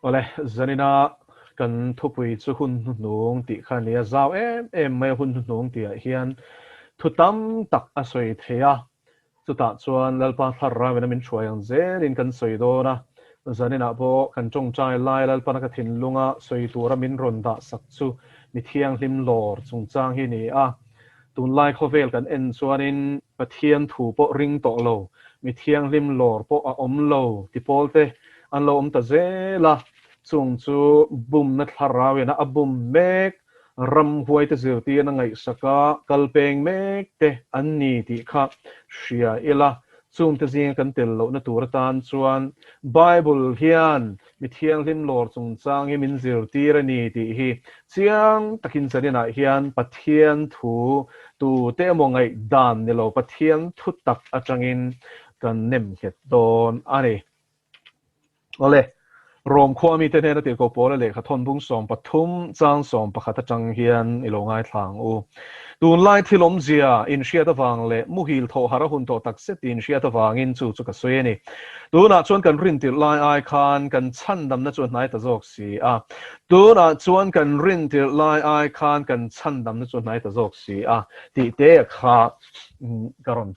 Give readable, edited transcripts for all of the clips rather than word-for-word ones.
Awle, zanina kan thupui chu hun hnuhnung tih kha a ni a, zau em em mai a hun hnuhnung tihah hian thu tam tak a sawi thei a, chutah chuan Lalpa thlarau ina min hruai ang zelin kan sawi dawn a, zaninah pawh kan tawngtai lai Lalpana ka thinlunga sawi tura min rawn dah sak chu mi thianghlim lawr chungchang hi a ni a, Tunlai khawvel kan en chuanin Pathian thu pawh ring tawh lo, mi thianghlim lawr pawh a awm lo ti pawl te an lo awm ta zel a, chung chu bumna thlarauin a bum mek, ramhuaite zirtirna ngaihsaka kal peng mek te an ni tih kha hria ila, chungte zinga kan tel lohna tur atan chuan Bible hian Mi thianghlim lawr chungchang hi min zirtir a ni tih hi chiang takin zaninah hian Pathian thu tute emaw ngaihdan ni lo Pathian thu tak atangin kan nem nghet dawn a ni. Awle, Rom khua mite hnena tirhkoh Paula lehkha thawnbung 13 chang 11 atang hian i lo ngaithla ang u. Tunlai thil awmzia inhriat avang leh muhil thawh har a hun tawh tak zet inhriat avangin chu chu ka sawi a ni. Tunah chuan kan rintirh lai ai khan kan chhandamna chu a hnai ta zawk si a. Tunah chuan kan rintirh lai ai khan kan chhandamna chu a hnai ta zawk si a tih te kha ka rawn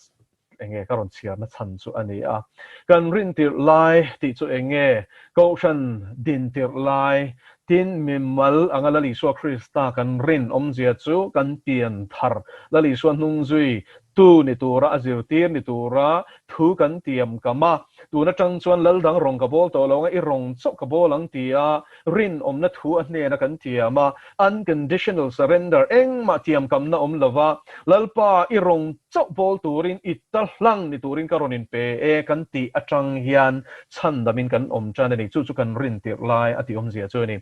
enge ka rawn chhiarna chhan chu a ni a. Kan rintirh lai tih chu enge Kohhran dintirh lai tin mimal anga Lal Isua Krista kan rin awmzia chu kan pian thar Lal Isua hnung zui tu ni tura a zirtir ni tura thu kan tiam kam a, tun atang chuan lal dang rawng ka bawl tawh lo anga i rawng chauh ka bawl ang tia rinawmna thu a hnena kan tiam a, unconditional surrender engmah tiamkamna awm lova Lalpa i rawng chauh bawl turin i ta hlang ni turin ka rawn inpe e kan tih atang hian chhandamin kan awm tan a ni. Chu chu kan rintirh lai a tih awmzia chu a ni.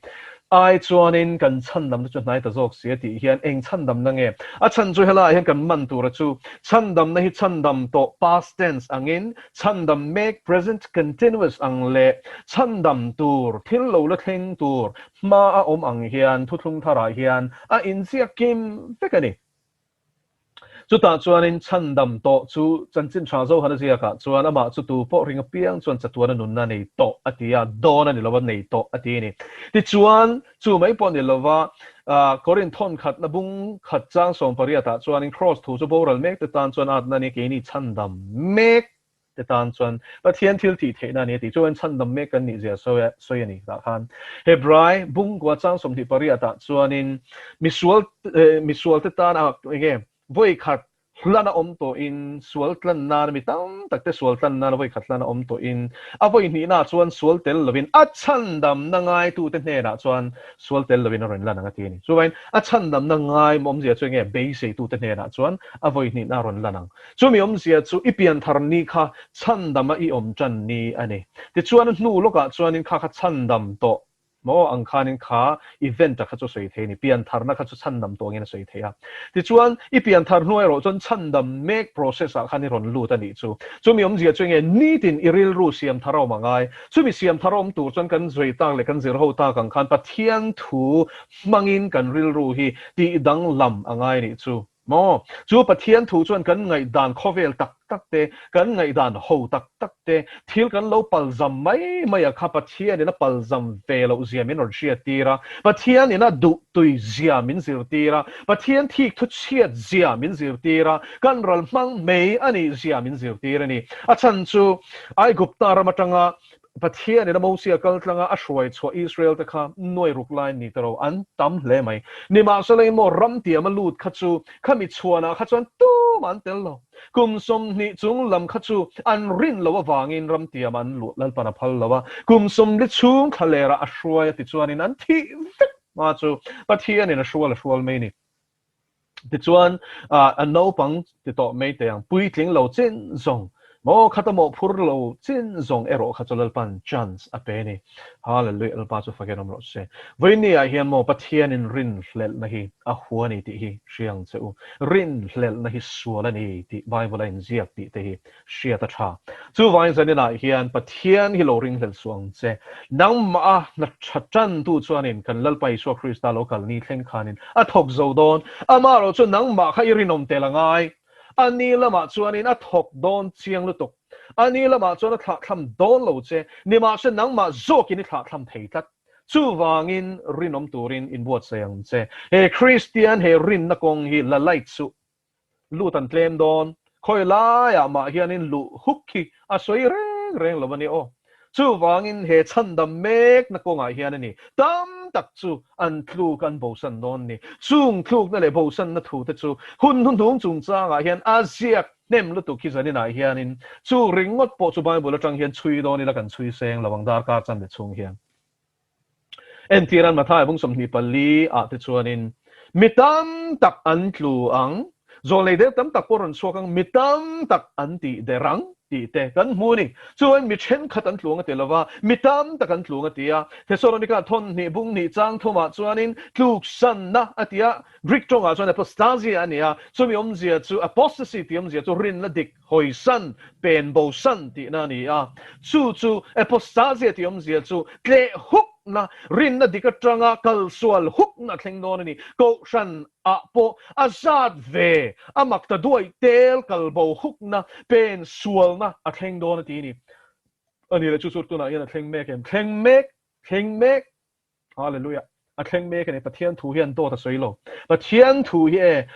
Ai chuanin kan chhandamna chu hnai ta zawk si a tih hian eng chhandamna nge? A chhan chu helaiah hian kan man tura chu chhandamna hi chhandam tawh past tense angin chhandam mek present continuous ang leh chhandam tur thil lo la thleng tur hma a awm ang hian thuthlung tharah hian a inziak kim vek a ni. Chutah chuanin chhandam tawh chu chanchin tha Zohana ziakah chuan amah chu tu pawh ring apiang chuan chatuana nunna nei tawh a ti a, dawn a ni lova nei tawh a ti a ni. Tichuan, chu mai pawh ni lova Korinth thawn khatna bung khat chang 18 ah chuanin Kraws thu chu boral mek te tan chuan atna a ni, keini chhandam mek te tan chuan Pathian thil tih theihna a ni a ti. Chuan chhandam mek kan nih zia sawi sawi a ni tah khan. Hebrai bungkua chang 28 ah chuanin misual misual te tan a enge vawi khat hlan a awm tawhin sual tlan nana mi tam tak te sual tlan nana vawi khat hlan a awm tawhin a vawi hnihna chuan sual tel lovin a chhandamna ngaitute hnenah chuan sual tel lovin a rawn lan ang a ti a ni. Chuvain a chhandamna ngai awmzia chu enge beiseitute hnenah chuan a vawi hnihna a rawn lan ang. Chumi awmzia chu i pianthar ni kha chhandama i awm tan ni a ni. Tichuan a hnu lawkah chuanin kha kha chhandam tawh maw ang khanin kha event-a kha chu a sawi thei a ni. Piantharna kha chu chhandam tawh angin a sawi thei a. Tichuan i pianthar hnu erawh chuan chhandam mek process-ah khan i rawn lut a nih chu. Chumi awmzia chu enge nitin i rilru siam thar a awm a ngai. Chumi siam thar a awm tur chuan kan zui tak leh kan zir ho tak ang khan Pathian thu hmangin kan rilru hi tihdanglam a ngai a nih chu. Maw? Chu Pathian thu chuan kan ngaihdan khawvel tak tak te, kan ngaihdan ho tak tak te, thil kan lo palzam mai mai a kha Pathianin a palzam ve loh zia min rawn hriattir a, Pathianin a duh tui zia min zirtir a, Pathian thik thu chhiat zia min zirtir a, kan ral hmang mai a nih zia min zirtir a ni. A chhan chu Aigupta ram atanga Pathianin a Mosia kal tlanga a hruai chhuah Israel te kha nuai ruk lai ni ta ro, an tam hle mai. Nimahsela in maw ram tiam a lut kha chu khami chhuanah kha chuan tumah an tel lo. Kum 20 chung lam kha chu an rin loh avangin ram tiam an luh Lalpan a phal lo a, kum 40 chhung thlalerah a hruai a ti chuanin an thih vek hma chu Pathianin a hrual a hrual mai ni. Tichuan, a naupang ti tawh mai teh ang, puitling lo chin zawng, maw khata mawh phur lo chin zawng erawh kha chu Lalpan chance a pe a ni. Hallelujah, Lalpa chu fakin awm rawh se. Vawinia hian maw Pathianin rinhlelhna hi a hua a ni tih hi hria ang che u. Rinhlelhna hi sual a ni tih Bible a inziak tih te hi hriat a tha. Chuvangin zaninah hian Pathian hi lo ringhlel suh ang che. Nangmah a hna tha tantu chuanin kan Lalpa Isua Krista lo kal ni thleng khanin a thawk zo dawn. Amaherawh chu nangmah kha i rinawm tel a ngai. A ni lamah chuanin a thawk dawn chiang lutuk. Ani lamah chuan a thlahthlam dawn lo che, nimahse nangmah zawkin i thlahthlam thei tlat. Chuvangin rinawm turin inbuatsaih ang che. He Kristian he rinna kawng hi la light suh. Lut an tlem dawn. Khawi laiah mah hianin luh huk hi a sawi reng reng lo a ni aw. Chuvangin he chhandam mekna kawngah hian a ni tam tak chu an tluk an bosan dawn ni. Chung tlukna leh bosanna thute chu hun hnuhnung chungchangah hian a ziak hnem lutuk hi zaninah hianin chu ringawt pawh chu Bible atang hian chhui dawn ila kan chhui seng lo ang darkar chanve chhung hian. Entiran Mathai bung 24 ah te chuanin mi tam tak an tlu ang, zawlnei der tam tak pawh rawn chhuak ang, mi tam tak an tih der ang tih te kan hmu a ni. Chuan mi thenkhat an tlu ang a ti lova, mi tam tak an tlu ang a ti a. Thesalonika thawn hnih bung hnih chang thumah chuanin tluksanna a ti a, Greek tawngah chuan apostasia a ni a, chumi awmzia chu apostasy tih awmzia chu rinna dik hawisan, pen bosan tihna a ni a. Chu chu apostasia tih awmzia chu tleh hukna, rinna dik atanga kalsual hukna a thleng dawn a ni. Kohhran ah pawh a zat ve, a mak ta duai tel kalbo hukna, pen sualna a thleng dawn a ti a ni. A ni le, chu chu tunah hian a thleng mek em? Thleng mek, thleng mek. Hallelujah. A thleng mek a ni. Pathian thu hian dawt a sawi lo. Pathian thu hi e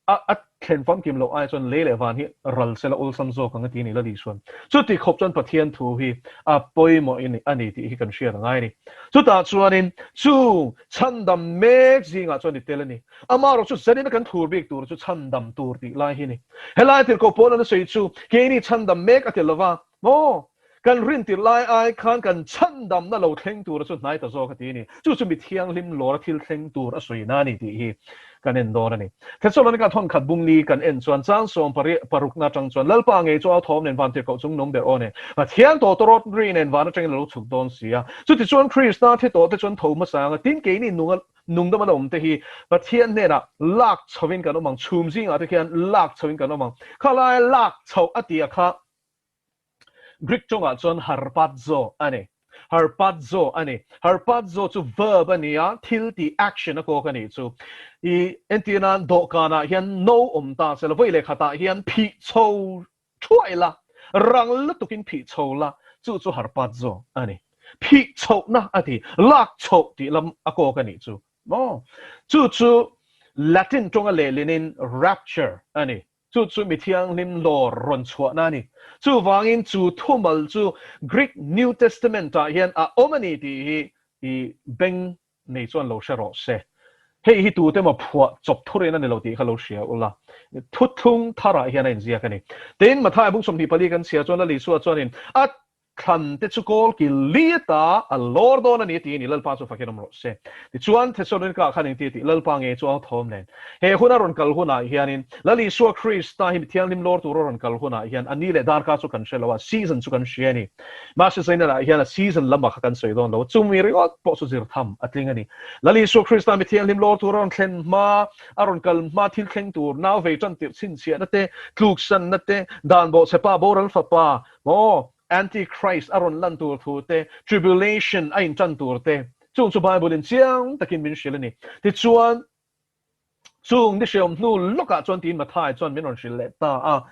a a thlen famkim loh ai chuan lei leh van hi ral sela awlsam zawk ang a ti a ni Lal Isuan. Chuti khawp chuan Pathian thu hi a pawimawh in a ni tih hi kan hriat a ngai a ni. Chutah chuanin chu chhandam mek zingah chuan i tel a ni. Amaherawh chu zanin a kan thur bik tur chu chhandam tur tih lai hi a ni. Helai tirhkoh pawl an a sawi chu keini chhandam mek a ti lova, Maw? Kan rintir lai ai khan kan chhandamna lo thleng tura chu hnai ta zawk a ti a ni. Chu chu mi thianghlim lawra thil thleng tur a sawi na a ni tih hi kan en dawn a ni. Thesalonika thawnkhat bungli kan en chuan chang sawm parukna atang chuan Lalpa ngei chu au thawm nen van tirhkoh chung nung ber aw nen Pathian tawtawrawt ri nen van atangin a lo chhuk dawn si a. Chutichuan Krista thi tawhte chuan tho hmasa anga tin keini nunga nungdam a la awm te hi Pathian hnenah lak chhovin kan awm ang, chhum zingah te khian lak chhovin kan awm ang. Khalai lak chhoh a tia kha Greek tawngah chuan harpazo a ni. Harpazo a ni. Harpazo chu verb a ni a, thil tih action a kawk a nih chu. I entir nan dawhkanah hian no awm ta se la, vawi leh khatah hian phih chho thuai la, rang lutukin phih chho la, chu chu harpazo a ni. Phih chhohna a ti, lak chhoh tih lam a kawk a nih chu. Maw? Chu chu Latin tawnga lehlinin rapture a ni. Chu chu mi thianghlim lawr rawn chhuahna a ni. Chuvangin chu thumal chu Greek New Testament-ah hian a awm a ni tih hi i beng nei chuan lo hre rawh se. Hei hi tute emaw phuah chawp thurin a ni lo tih kha lo hria ula. Thuthlung tharah hian a inziak a ni. Tin, Mathaia bung 24 kan chhia chuan Lal Isua chuanin a Thlan te chu kawl kil li ata a lawr dawn a ni tiin i Lalpa chu fakin awm rawh se. Tichuan, Thesalonika khan engti a tih? Lalpa nge chu au thawm nen. He huna rawn kal hunah hianin Lal Isua Krista hi mithianghlim lawr tura rawn kal hunah hian a ni leh darkar chu kan hre lo a, season chu kan hria a ni. Mahse Zainal-ah hian a season lamah kha kan sawi dawn lo, chumi ringawt pawh chu zir tham a tling a ni. Lal Isua Krista mithianghlim lawr tura rawn thlen hma, a rawn kal hma thil thleng tur, nau vei tan tirh chhinchhiahna te, tluksanna te, dan bawhchhepa boral fapa, Maw? Antichrist a rawn lan tur thu te, tribulation a intan tur te, chung chu Bible in chiang takin min hrilh a ni. Tichuan, chung ni hreawm hnu lawkah chuan tiin Mathai chuan min rawn hrilh leh ta a.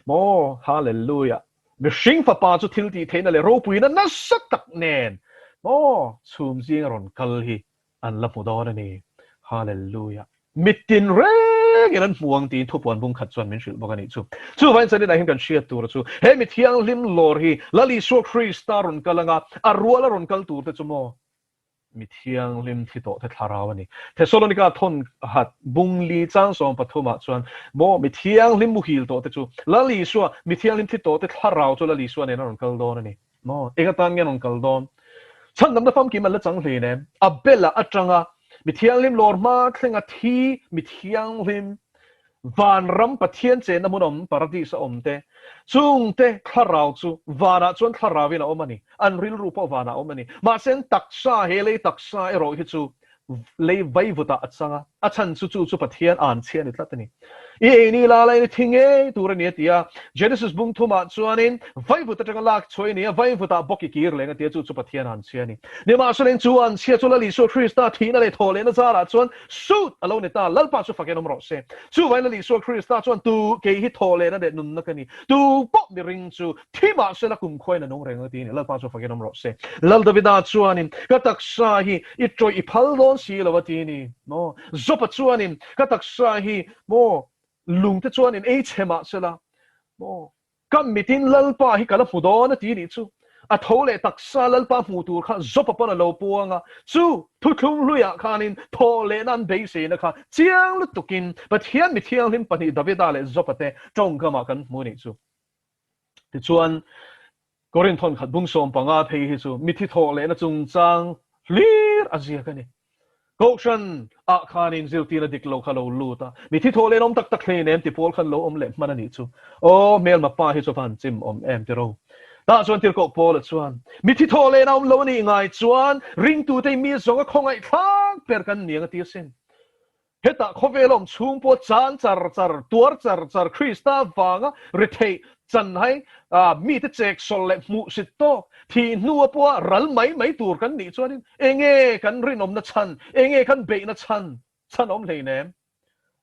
Maw? Hallelujah! Mihring fapa chu thil tih theihna leh ropuina nasa tak nen, maw, chhum zinga rawn kal hi an la hmu dawn a ni. Hallelujah! Mitin rengin an hmu ang tiin thupuan bung khat chuan min hrilh bawk a nih chu. Chuvain chanin ah hian kan hriat tur chu he mi thianghlim lawr hi Lal Isua Krista rawn kal anga a ruala rawn kal tur te chu maw mi thianghlim thi tawh te thlarau a ni. Thesalonika thawn hat bung li chang 13 ah chuan maw mi thianghlim muhil tawh te chu Lal Isua mi thianghlim thi tawh te thlarau chu Lal Isua nen a rawn kal dawn a ni. Maw? Eng atan nge an rawn kal dawn? Chhandamna famkim an la chang hlei nem. A bela atanga mi thianghlim lawr hma thlenga thi mi thianghlim vanram Pathian chenna hmun awm paradis a awm te, chungte thlarau chu vanah chuan thlarauin a awm a ni. An rilru pawh vanah a awm a ni. Mahse an taksa, he lei taksa erawh hi chu lei vaivutah a chang a, a chhan chu chu chu Pathian an chhia a ni tlat a ni. I ei ni la lain i thi ngei tur a ni a ti a. Genesis bung thumah chuanin vaivut atanga lak chhuah i ni a, vaivutah bawk i kir leng a ti a, chu chu Pathian an chhia a ni. Nimahsela chu an chhia chu Lal Isua Krista thihna leh thawh lehna zarah chuan sut a lo ni ta, Lalpa chu fakin awm rawh se. Chuvangin Lal Isua Krista chuan tu kei hi thawh lehna leh nunna ka ni, tu pawh mihring chu thi mahsela kumkhuain a nung reng a ti a ni, Lalpa chu fakin awm rawh se. Lal Davida chuanin ka taksa hi i tawih i phal dawn si lo a ti a ni maw? Jopa chuanin ka taksa hi maw lungte chuanin ei chhe mahsela maw Ka mitin Lalpa hi ka la hmu dawn a ti nih chu. A tho leh taksa Lalpa hmuh tur kha Jopa pawn a lo puang a, chu thuthlung hluiah khanin thawh lehna an beiseina kha chiang lutukin Pathian mi thianghlim pahnih Davida leh Jopa te tawngkamah kan hmu nih chu. Tichuan, Korinth thawnkhat bung 15 phei hi chu mithi thawh lehna chungchang hlir a ziak a ni. Kohhran ah khanin zirtirna dik lo kha lo lut a, mithi thawh leh awm tak tak hlein em ti pawl khan lo awm leh hman a nih chu. Aw hmelma pa hi chu van chim awm em ti ro. Tah chuan tirhkoh Paula chuan, Mithi thawh lehna awm lo a nih ngai chuan ringtute hi mi zawnga khawngaih thlak ber kan ni ang a ti asin. Hetah khawvel awm chhung pawh chan char char, tuar char char Krista vanga retheih chanhai mite chek sawlh leh hmuhsit tawk, thih hnua pawha ral mai mai tur kan nih chuanin enge kan rinawmna chhan, enge kan beihna chhan, chhan awm hleinem.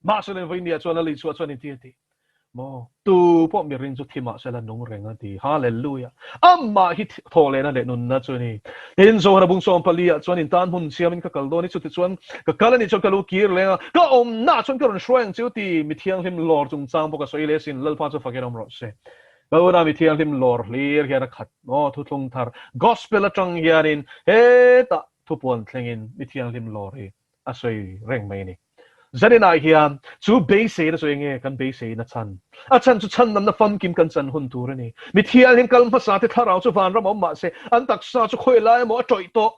Mahse leh vawinia chuan a lichhuah chuan inti a ti. Maw? Tu pawh mihring chu thi mahse la nung reng a ti. Hallelujah! Amah hi thawhlehna leh nunna chu a ni. Tin, Johana bung 14 ah chuan in tan hmun siamin ka kal dawn i, chutichuan ka kal a nih chuan ka lu kir leng a, ka awmna chuan ka rawn hruai ang chiu ti mi thianghlim lawr chungchang bawk a sawi leh sin, Lalpa chu fakin awm rawh se. Ka unau mi thianghlim lawr hlir hian a khat maw? Thuthlung thar Gospel atang hianin hetah thupuan thlengin mi thianghlim lawr hi a sawi reng mai a ni. Zaninah hian chu beiseina chu enge kan beiseina chhan? A chhan chu chhandamna famkim kan chan hun tur a ni. Mi thianghlim kal hmasa te thlarau chu vanram awm mahse an taksa chu khawi lai emaw a tawih tawh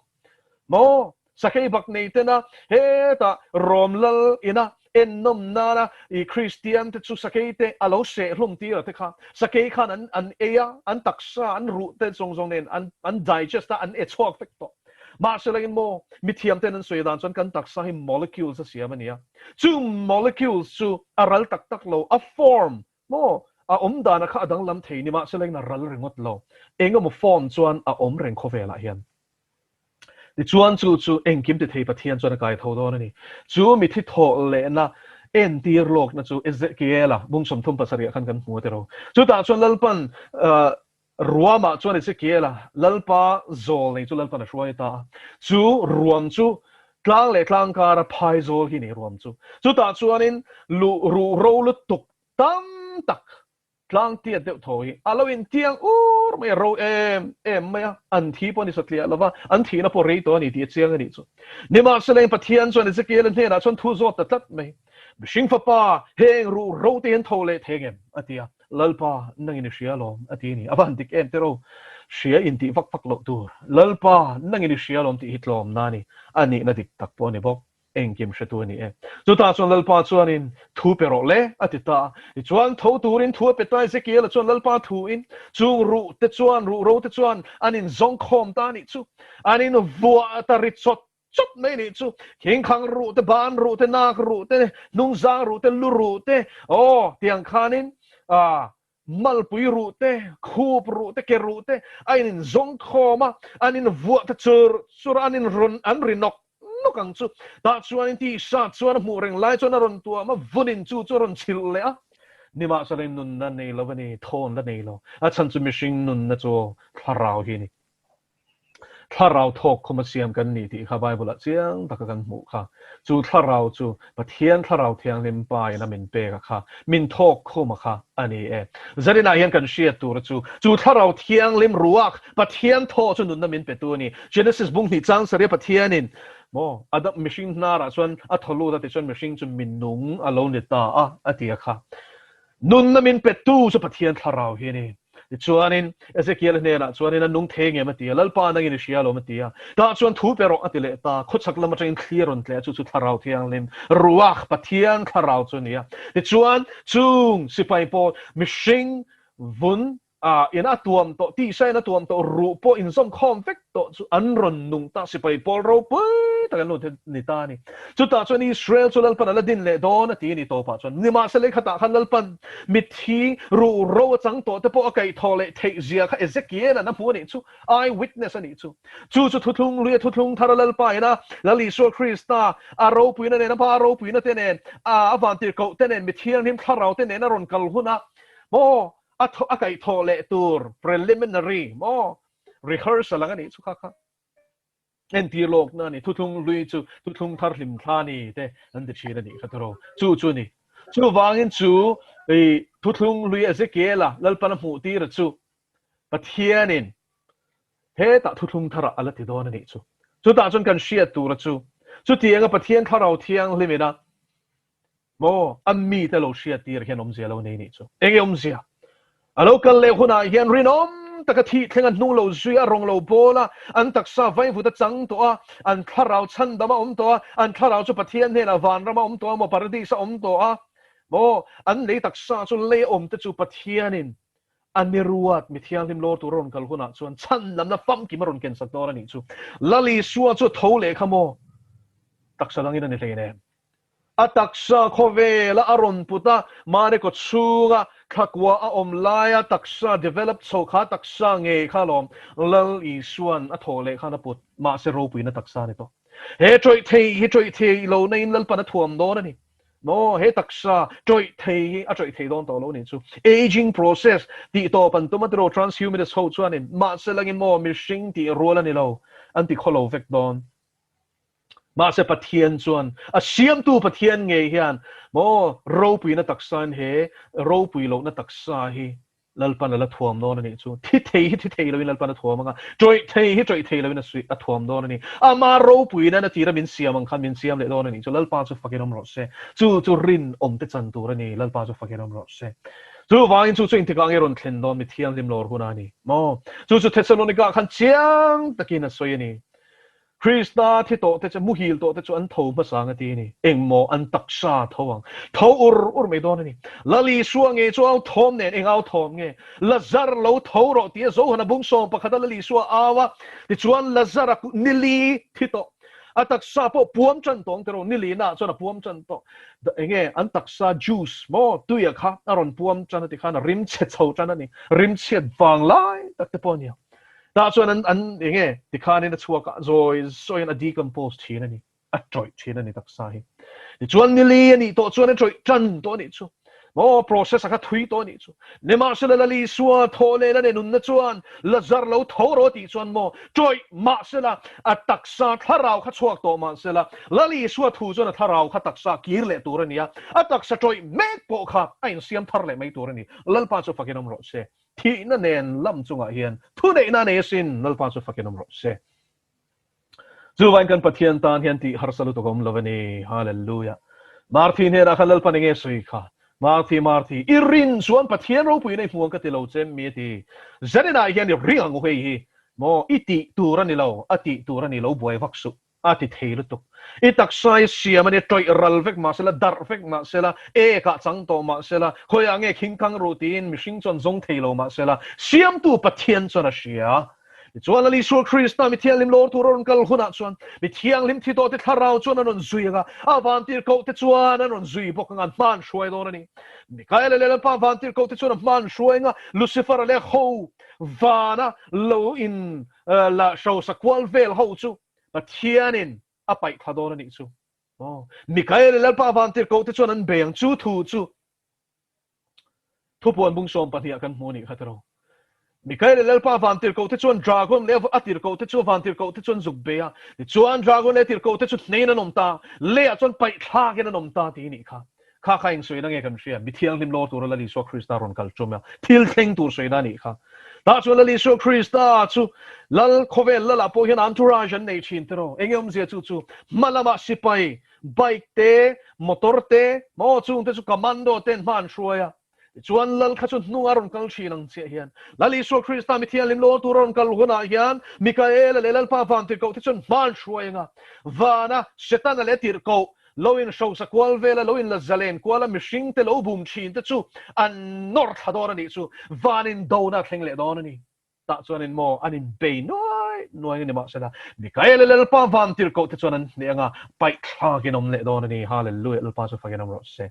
maw? Sakei bak nei tena hetah Rom lal ina ennawm nana i Kristian te chu sakei te a lo seh hlum tir a te kha sakei khan an an ei a, an taksa an ruh te zawng zawng nen an an digest a an e chhuak vek tawh. Mahse lengin maw, mithiam ten an sawi dan chuan kan taksa hi molecules a siam a ni a. Chu molecules chu a ral tak tak lo, a form maw, a awm dana kha a danglam thei ni mahse lengin a ral ringawt lo. Eng emaw form chuan a awm reng khawvelah hian. Tichuan chu chu engkim ti thei Pathian chuan a kai tho dawn a ni. Chu mithi thawh lehna entir lawkna chu Ezekiela bung 37 ah khan kan hmu a tiro. Chutah chuan Lalpan Ruamah chuan Ezekiela Lalpa zawl nei chu Lalpan a hruai ta a. Chu ruam chu tlang leh tlang kara phai zawl hi a ni ruam chu. Chutah chuanin luh ruh ro lutuk tam tak tlang tiat deuh tho hi a lo intiang ur mai a, ro em em mai a, an thi pawh a ni satliah lo va, an thihna pawh rei tawh a ni tih a chiang a nih chu. Nimahsela Pathian chuan Ezekiela hnenah chuan thu zawt ta tlat mai, Mihring fapa, heng ruh ro te hi an tho leh thei ngem? a ti a. Lalpa, nangin i hria alawm, a ti a ni. A va han dik em tiraw? Hria intih vak vak loh tur. Lalpa, nangin i hria alawm tih hi tlawmna a ni. A nihna dik tak pawh a ni bawk. Engkim hretu a ni e. Chutah chuan Lalpa chuanin, Thu pe rawh le, a ti ta a. Tichuan, tho turin thu a pe ta. Ezekiel-a chuan Lalpa thuin, Chung ruh te chuan, ruh ro te chuan an inzawng khawm ta a nih chu. An invuah ta ri chawt chawt mai nih chu thingkhang ruh te ban ruh te nak ruh te hnungzang ruh te lu ruh te aw tiang khanin a malpui ruh te khup ruh te ke ruh te a in zawng khawm a an in vuah te chur chur an in run an ri nawk nawk ang chu tah chuan in tisa chuan a hmuh reng lai chuan a rawn tuam a vunin chu chu a rawn chhilh leh a nimahsela nunna nei lo a ni thawn la nei lo a chhan chu mihring nunna chu thlarau hi a ni. Thlarau thawk khawma siam kan ni tih kha Bible-ah chiang taka kan hmuh kha. Chu thlarau chu Pathian Thlarau Thianghlim Pa in a min pek a kha, min thawk khum a kha a ni e. Zaninah hian kan hriat tur chu, chu Thlarau Thianghlim ruak Pathian thaw chu nunna min petu a ni. Genesis bung hnih chang sarih Pathianin maw Adam mihring hnarah chuan a thaw lut a tichuan mihring chu minung a lo ni ta a a ti a kha. Nunna min petu chu Pathian Thlarau hi a ni. Tichuanin, Ezekiel hnenah chuanin a nung thei ngem a ti a, Lalpa nangin i hria alawm a ti a. Tah chuan thu pe rawh a ti leh ta, khawchhak lam atangin thli a rawn tleh a, chu chu Thlarau Thianghlim, Ruach, Pathian Thlarau chu a ni a. Tichuan, chung sipai pawh mihring vun ah in a tuam tawh, tisa in a tuam tawh, ruh pawh inzawm khawm vek tawh chu an rawn nung ta, sipai pawl ropui. tak an lo ni ta a ni. Chutah chuan Israel chu Lalpan a la din leh dawn a ti a ni tawpah chuan. Nimahsela lei khatah khan Lalpan mitthi ruh ro a chang tawh te pawh a kaihthawh leh theih zia kha Ezekiel-a'n a hmu a nih chu, eye witness a nih chu. Chu chu thuthlung hlui a thuthlung thar a Lalpa ina Lal Isua Krista a ropuina nen a pa ropuina te nen a vantirhkoh te nen mi thianghlim thlarau te nen a rawn kal huna maw a a kaihthawh leh tur preliminary maw rehearsal ang a nih chu kha kha entir lawkna a ni thuthlung hlui chu thuthlung thar hlim thla ni te an ti thin a nih kha tawrh chu chu a ni. Chuvangin chu i thuthlung hlui Ezekiela Lalpan a hmuh tir chu Pathianin hetah thuthlung tharah a la ti dawn a nih chu. Chutah chuan kan hriat tura chu chutianga Pathian Thlarau Thianghlimin a maw a mite lo hriat tir hian awmzia lo nei nih chu. Enge awmzia? A lo kal leh hunah hian rinawm taka thih thleng a hnung lo zui a, rawng lo bawl a, an taksa vaivut a chang tawh a, an thlarau chhandam a awm tawh a, an thlarau chu Pathian hnenah vanram a awm tawh a maw paradis a awm tawh a maw an lei taksa chu lei awm te chu Pathianin A ni ruat, mi thianghlim lawr tur a rawn kal hunah chuan chhandamna famkim a rawn ken sak dawn a nih chu. Lal Isua chu a tho leh kha maw? Taksa dangin a ni hlein em? A taksa khawvela a rawn put a, mahni kaw chhunga thlakua a awm laia taksa develop chho kha taksa ngei kha alawm Lal Isua'n a thaw leh khan a put, mahse ropuina taksa a ni tawh. He ṭawih thei hi ṭawih thei lo naiin Lalpan a thuam dawn a ni. Maw, he taksa ṭawih thei hi a ṭawih thei dawn tawh lo nih chu. Aging process tih tawp an tum a tiraw transhumanist ho chuanin mahse langin maw mihring tih rual a ni lo an ti khawlo vek dawn. Mahse Pathian chuan a siamtu Pathian ngei hian maw ropuina taksain he ropui lohna taksa hi Lalpan a la thuam dawn a nih chu. Thi thei hi thi thei loin Lalpan a thuam ang a, ṭawih thei hi ṭawih thei loin a thuam dawn a ni. Ama ropuina na tira min siam ang khan min siam leh dawn a nih chu. Lalpa chu fakin awm rawh se. Chu chu rinawm te chan tur a ni. Lalpa chu fakin awm rawh se. Chuvangin chu chu engtikah nge rawn thlen dawn mi thianghlim lawr hun a ni maw? Chu chu Thessalonika khan chiang takin a sawi a ni. Krista thi tawh te chu, muhil tawh te chu an tho hmasa ang a ti a ni. Engmaw an taksa tho ang? Tho ur ur mai dawn a ni. Lal Isua nge chu au thawm nen eng au thawm nge? Lazar lo tho rawh tia Zohana bung sawm pakhata Lal Isua au a, tichuan Lazara nili thi tawh. A taksa pawh puam tan tawh ang tiraw, nili naah chuan a puam tan tawh. Enge an taksa juice maw tuia kha a rawn puam tan a ti khan a rim chhe chho tan a ni. Rim chhiat vang lai tak te pawh a ni ang. Tah chuan an an eng nge tikhanin a chhuak a, zawi zawiin a decompose thin a ni, a tawih thin a ni taksa hi. Tichuan nili a nih tawh chuan a tawih tan tawh a nih chu. Maw process a kha thui tawh a nih chu. Nimahsela Lal Isua thaw leh la ne nunna chuan Lazar lo tho rawh a tih chuan maw tawih mahsela a taksa thlarau kha chhuak tawh mahsela Lal Isua thu chuan a thlarau kha taksa kir leh tur a ni a, a taksa tawih mek pawh kha a insiam thar leh mai tur a ni. Lalpa chu fakin awm rawh se. Thihna nen lam chungah hian thuneihna a nei asin, Lalpa chu fakin awm rawh se. Chuvain kan Pathian tan hian tih harsa lutuk a awm lo a ni. Hallelujah. Marthi hnenah khan Lalpan enge sawi kha? Marthi, Marthi, i rin chuan Pathian ropuina i hmu ang ka ti lo che mi a ti. Zaninah hian i ring ang u hei hi. Maw, i tih tur a ni lo, a tih tur a ni lo buai vak suh. A ti thei lutuk. I taksa i siam a nia, tawih ral vek mah sela, darh vek mah sela, ekah chang tawh mah sela, khawiah nge khing kang ruh tiin mihring chuan zawng thei lo mah sela, Siamtu Pathian chuan a hria. Tichuan Lal Isua Krista mi thianghlim lawr tur a rawn kal hunah chuan mi thianghlim thi tawhte thlarau chuan an rawn zui ang a, a vantirhkohte chuan an rawn zui bawk ang a, an hma an hruai dawn a ni. Mikaela leh Lalpa vantirhkohte chuan a hma an hruai ang a, Lucifer-a leh ho vana lo in La hrosa kual vel ho chu Pathianin a paih thla dawn a nih chu. Aw, Mikael leh Lalpa vantirhkoh te chuan an bei ang chu thu chu thupuan bung sawm pahniha kan hmu a nih kha tiraw. Mikael leh Lalpa vantirhkoh te chuan dragon leh a tirhkoh te chu vantirhkoh te chuan zuk bei a, tichuan dragon leh a tirhkoh te chu hnein an awm ta, leiah chuan paih thlakin an awm ta tih a nih kha. Kha kha eng sawina nge kan hria? Mi thianghlim lawr tura Lal Isua Krista rawn kal tum a, thil thleng tur sawina a nih kha. Tah chuan Lal Isua Krista chu Lal khawvel Lalah pawh hian entourage an nei thin tiraw? Enge awmzia chu chu hma lamah sipai, bike te, motor te, maw chungte chu commando ten hma an hruai a. Tichuan Lal kha chu hnunga rawn kal thin ang chiah hian Lal Isua Krista mi thianghlim lawr tura rawn kal hunah hian Mikaela leh Lalpa vantirhkoh te chuan hma an hruai ang a, vana Setana leh tirhkoh Lo in hrosa kual vela, lo in la zalen kuala mihring te lo bum thin te chu an nawr thla dawn a nih chu. Van in dona a thleng leh dawn a ni. Tah chuan in maw an in bei nuai. nuai nuai a ni mahsela Mikaela Lalpa vantirhkoh te chuan an hneh anga paih thlakin awm leh dawn a ni. Hallelujah Lalpa chu fakin awm rawh se.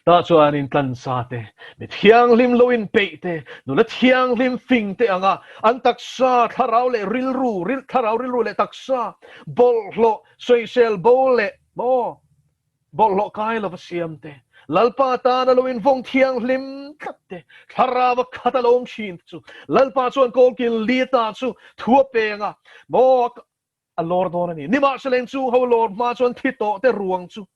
Tah chuan in tlansa te, mi thianghlim lo inpeih te, nula thianghlim fing te anga an taksa thlarau leh rilru, thlarau rilru leh taksa bawlhhlawh sawisel bo leh maw bawlhhlawh kai lova siam te, Lalpa tana lo invawng thianghlim tlat te, thlarau a khat a lo awm thin te chu Lalpa chuan kawlkil li ata chu thu a peng a, maw a lawr dawn a ni. Nimahsela inchung ho lawr hma chuan thi tawh te ruang chu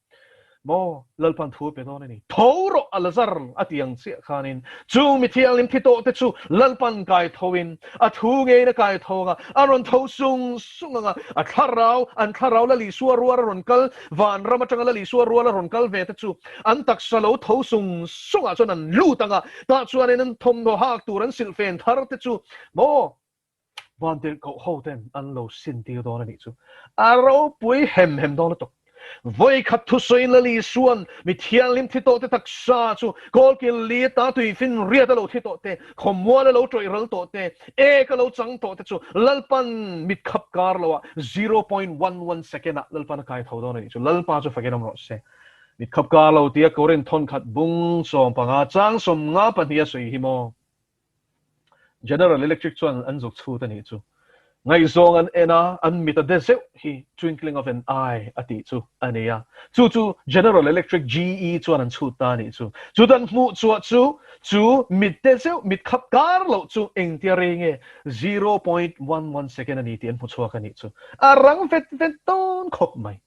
maw Lalpan thu a pe dawn a ni. Tho rawh a Lazar a ti ang chiah khanin chung mi thianghlim thi tawh te chu Lalpan kai thoin a thu ngeiin a kai tho ang a, a rawn tho sung sung ang a, a thlarau, an thlarau Lal Isua rual a rawn kal, vanram atanga Lal Isua rual a rawn kal ve te chu an taksa lo tho sung sungah chuan an lut ang a, tah chuanin an thawmhnaw hak tur an silhfen thar te chu maw Vantirhkoh ho ten an lo sin tir dawn a nih chu. A ropui hem hem dawn lutuk. Vawikhat thusawiin Lal Isua'n mi thianghlim thi tawh te taksa chu kawlkil li ata tuifin riat a lo thi tawh te, khawmual a lo tawih ral tawh te, ek a lo chang tawh te chu Lalpan mit khap kar loah 0.11 second ah Lalpan a kai tho dawn a nih chu. Lalpa chu fakin awm rawh se. Mit khap kar lo tia Korin thawnkhat bung 15 chang 52 a sawi hi maw? General Electric chuan an zuk chhut a nih chu. Ngaihzawng an en a, an mit a de zeuh hi twinkling of an eye a tih chu a ni a. Chu chu General Electric, GE, chuan an chhut ta a nih chu. Chu dan hmuh chhuah chu, chu mit de zeuh, mit khap kar loh chu engtia rei nge 0.11 second a ni tih an hmu chhuak a nih chu. A rang vet vet dawn khawp mai.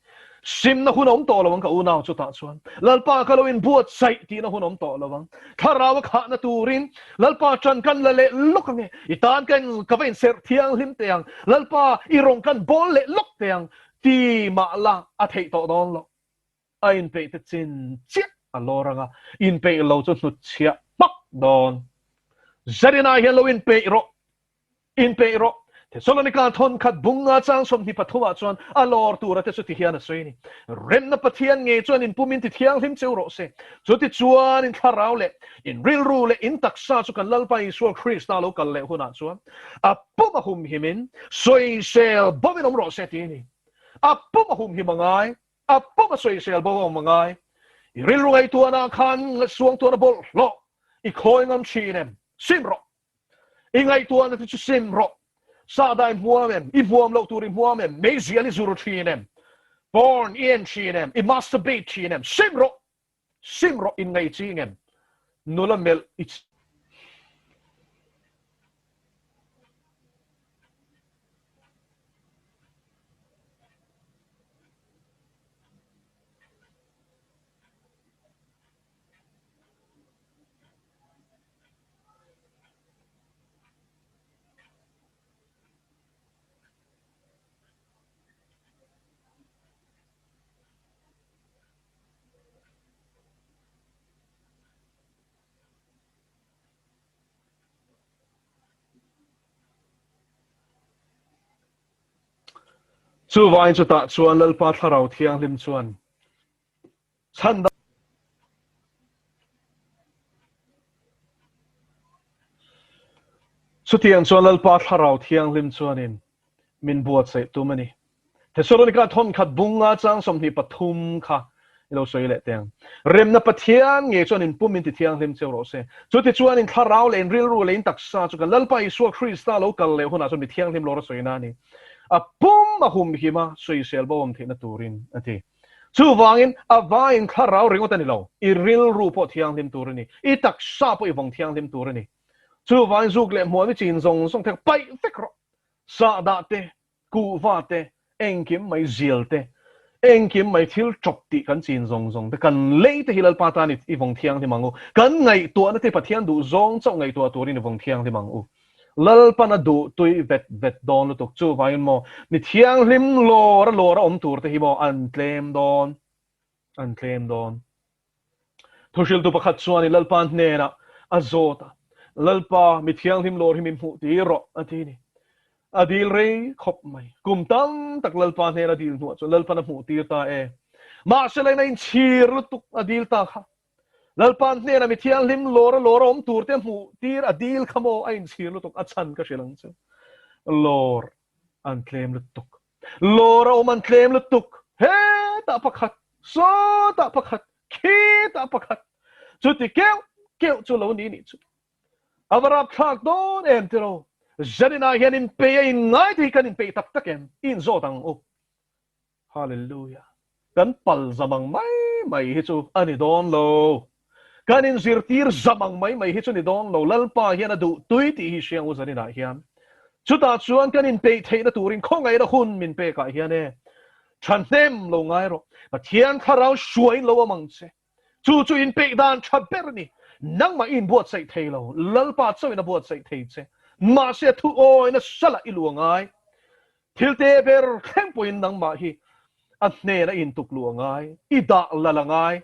Simna hun a awm tawh lo ang ka unau chutah chuan Lalpa ka lo inbuatsaih tihna hun a awm tawh lo ang. Thlarau a khahna turin Lalpa ṭan kan la leh lawk ang e. I tan ka in ka va inserh thianghlim teh ang. Lalpa i rawng kan bawl leh lawk teh ang ti mah la a theih tawh dawn loh. A inpeih te chin chiah a lawr ang a, inpeih lo chu hnutchhiah hmak dawn. Zarina hian lo inpeih rawh. Inpeih rawh. Thesalonika thawnkhat bunga chang 23 ah chuan a lawr tura te chu ti hian a sawi a ni. Remna Pathian ngei chuan in pum in ti thianghlim cheu rawh se. Chuti chuan in thlarau leh in rilru leh in taksa chu kan Lalpa Isua Krista lo kal leh hunah chuan a pum a humhim in sawisel bo in awm rawh se ti a ni. A pum a humhim a ngai, a pum a sawisel bo a awm a ngai. I rilru ngaihtuahna khan suangtuahna bawlhhlawh i khawi ngam thin em? Sim rawh. I ngaihtuahna te chu sim rawh. Sahdai hmuam em? I hmuam loh tur i hmuam em? Meizial i zur thin em? Porn i en thin em? I masturbate thin em? Sim rawh! Sim rawh in ngaih ching em? Nula melh i Chuvangin chutah chuan Lalpa Thlarau Thianghlim chuan Chhan Chutiang chuan Lalpa Thlarau Thianghlim chuanin min buatsaih tum a ni. Thesalonika thawnkhat bunga chang 23 kha i lo sawi leh teh ang. Remna Pathian ngei chuan in pum in ti thianghlim cheu rawh se. Chutichuan in thlarau leh in rilru leh in taksa chu kan Lalpa Isua Krista lo kal leh hunah chuan mi thianghlim lawr a sawi na a ni. A pum a humhim a sawisel bo awm theihna turin a ti. Chuvangin, a vaiin thlarau ringawt a ni lo, i rilru pawh thianghlim tur a ni, i taksa pawh i vawng thianghlim tur a ni. Chuvangin zuk leh hmuam i chin zawng zawng te paih vek rawh. Sahdah te, kuhva te, engkim mai zial te, engkim mai thil ṭawp tih kan chin zawng zawng te, kan lei te hi Lalpa tan i vawng thianghlim ang u. Kan ngaihtuahna te Pathian duh zawng chauh ngaihtuah turin i vawng thianghlim ang u. Lalpan a duh tui vet vet dawn lutuk chuvangin maw mi thianghlim lawr a lawr a awm tur te hi maw an tlem dawn an tlem dawn. Thuhriltu pakhat chuan i Lalpa hnenah a zawt a, Lalpa mi thianghlim lawr hi min hmuh tir rawh a ti ni. A dil rei khawp mai. Kum tam tak Lalpa hnena a dil hnuah chuan Lalpan a hmuh tir ta e. Mahse lain a inchhir lutuk a dil ta kha. Lalpa hnenah mi thianghlim lawr a lawr a awm tur te hmuh tir a dil kha maw a inchhir lutuk a chhan ka hrilh ang che. Lawr an tlem lutuk. Lawr a awm an tlem lutuk. Hetah pakhat, sawtah pakhat, khitah pakhat. Chuti keuh keuh chu lo ni nih chu. A va rapthlak dawn em tiraw? Zaninah hian inpeih a inngai te hi kan inpeih tak tak em? I inzawt ang u. Hallelujah. Kan pal zam ang mai mai hi chu a ni dawn lo. Kan inzirtir zam ang mai mai hi chu ni dawn lo. Lalpa hian a duh tui tih hi hriang u zaninah hian. Chutah chuan kan inpeih theihna turin khawngaihna hun min pekah hian e, thahnem lo ngai rawh. Pathian thlarau hruaiin lo awm ang che. Chu chu inpeih dan tha ber a ni. Nangmah i inbuatsaih thei lo, Lalpa chauhin a buatsaih thei che. Mahse a thu awina salah i lu a ngai. Thil te ber thleng pawhin nangmah hi a hnena i intuk lu a ngai, i dah lal a ngai.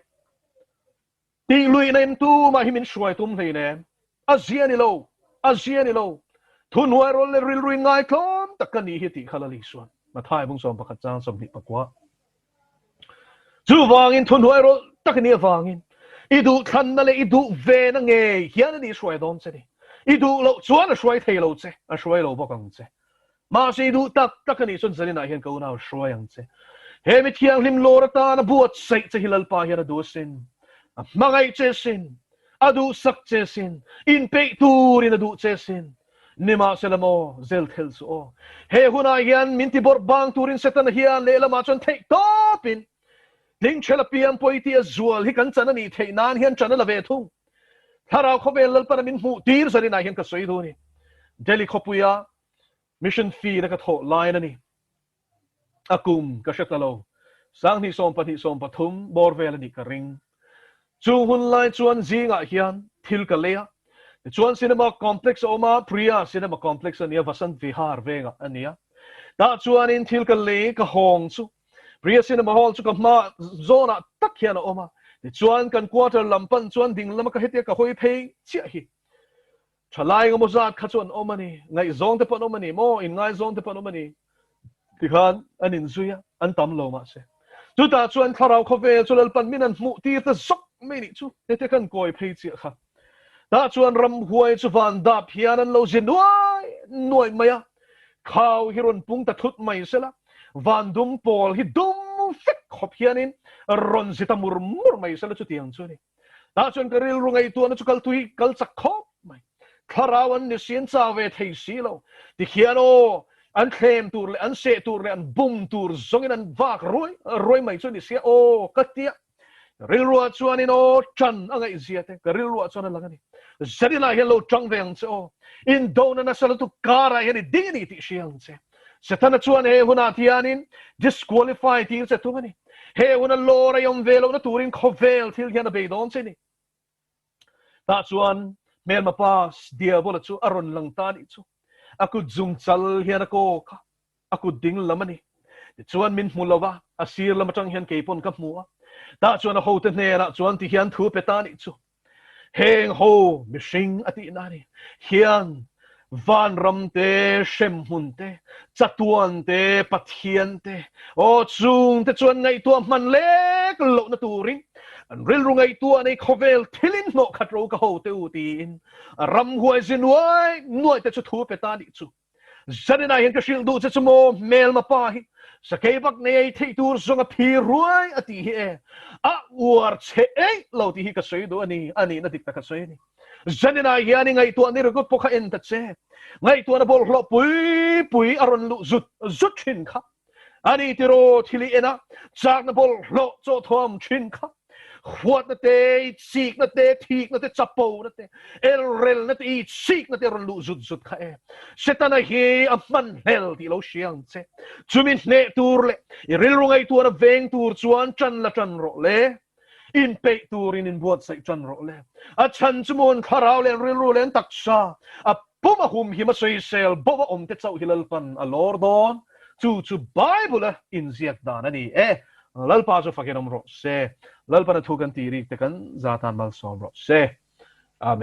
Tih luihna in tumah hi min hruai tum hlei nem. A zia ni lo, a zia ni lo. Thuhnuai rawl leh rilru in ngaitlawm tak ka nih hi tih kha Lal Isuan Mathai bung 11 chang 29. Chuvangin thuhnuai rawlh tak a nih avangin i duhthlanna leh i duh vena ngei hian a nih hruai dawn che ni. I duh loh chuan a hruai thei lo che, a hruai lo bawk ang che. Mahse i duh tak tak a nih chuan zaninah hian ka unau hruai ang che. He mi thianghlim lawr atana buatsaih che hi Lalpa hian a duh asin. A hmangaih che asin. A duhsak che asin. Inpeih turin a duh che asin. Nimahsela maw, zel thel chu aw. He hunah hian min ti bawrh bang turin Setana hian lehlamah chuan theih tawpin Tlingchhela piang pawi tia zual hi kan chan a nih theih nan hian ṭan a la ve thung. Thlarau khawvel Lalpana min hmuh tir zaninah hian ka sawi duh a ni. Delhi khawpuia mission fee-na ka thawh lain a ni. A kum ka hre ta lo. 20 12 13 bawr vel a nih ka ring. Chung hun lai chuan zingah hian thil ka lei a. Tichuan cinema complex a awm a, Priya cinema complex a nia, Vasant Vihar vengah a nia. Tah chuanin thil ka lei ka hawng chu Priya cinema hall chu ka hma zawnah tak hian a awm a. Tichuan kan quarter lam pan chuan ding lama ka hetia ka hawi phei chiah hi. Thalai engemaw zat kha chu an awm a ni, ngaihzawng te pawh an awm a ni maw, inngaizawng te pawh an awm a ni tikhan an inzui a, an tam lo mahse. Chutah chuan thlarau khawvel chu Lalpan min an hmuh tir ta zawk mai nih chu, hete kan kawi phei chiah kha. Tah chuan ramhuai chu van dap hian an lo zi nuai nuai mai a, khau hi rawn pung ta thut mai sela, van dum pawl hi dum fek khawp hianin rawn zi ta mur mur mai sela chutiang chu a ni. Tah chuan ka rilru ngaihtuahna chu kal tui kal chak khawp mai. Thlarau an ni si, an chau ve thei si lo. Tikhian aw, an thlem tur leh an seh tur leh an bum tur zawngin an vak ruai ruai mai chu a ni sia aw ka tia. Rilruah chuanin aw ṭan a ngaihzia te ka rilruah chuan a lang a ni. Zaninah hian lo ṭang ve ang che aw. Indona nasa lutuk karah hian i ding a ni tih hria ang che. Setana chuan he hunah hianin disqualify tir che tum a ni. He huna lawr a awm ve lohna turin khawvel thil hian a bei dawn che ni. Tah chuan hmelma pa Diabola chu a rawn lang ta nih chu. A kut zung chal hian a kawk a, a kut ding lam a ni. Tichuan min hmu lo va, a sir lam atang hian kei pawn ka hmu a. Tah chuan a hote hnenah chuan ti hian thu pe ta nih chu. Heng ho mihring a tihna a ni. Hian vanram te, hremhmun te, chatuan te, Pathian te, aw chung te chuan ngaihtuah hman lek lohna turin an rilru ngaihtuah nei khawvel thilin hnawh khat ro ka ho te u tiin a ramhuai zi nuai nuai te chu thu pe ta nih chu. Zaninah hian ka hrilh duh che chu maw hmelma pa hi sakei bak nei ei theih tur zawng a phi ruai a tih hi e a uar che eih lo tih hi ka sawi duh a ni, a nihna dik tak a sawi a ni. Zaninah hian i ngaihtuah ni ringawt pawh kha en ta che, ngaihtuahna bawlhhlawh pui pui a rawn luh zut zut thin kha. A ni tiraw thil i en a, chakna bawlhhlawh chaw thuam thin kha, huatna te, itsikna te, thikna te, chapona te, elrelna te, itsikna te rawn luh zut zut kha e. Setana hi a hmanhlel tih lo hria ang che. Chumi hneh tur leh i rilru ngaihtuahna veng tur chuan tan la tan rawh le. Inpeih turin inbuatsaih tan rawh le. A chhan chu mawn thlarau leh rilru leh an taksa a pum a humhim a sawisel bo a awm te chauh hi Lalpan a lawr dawn. Chu chu Bible a inziak dan a ni e. Lalpa chu fakin awm rawh se. Lalpan a thu kan tih rik te kan za tan malsawm rawh se. Amen.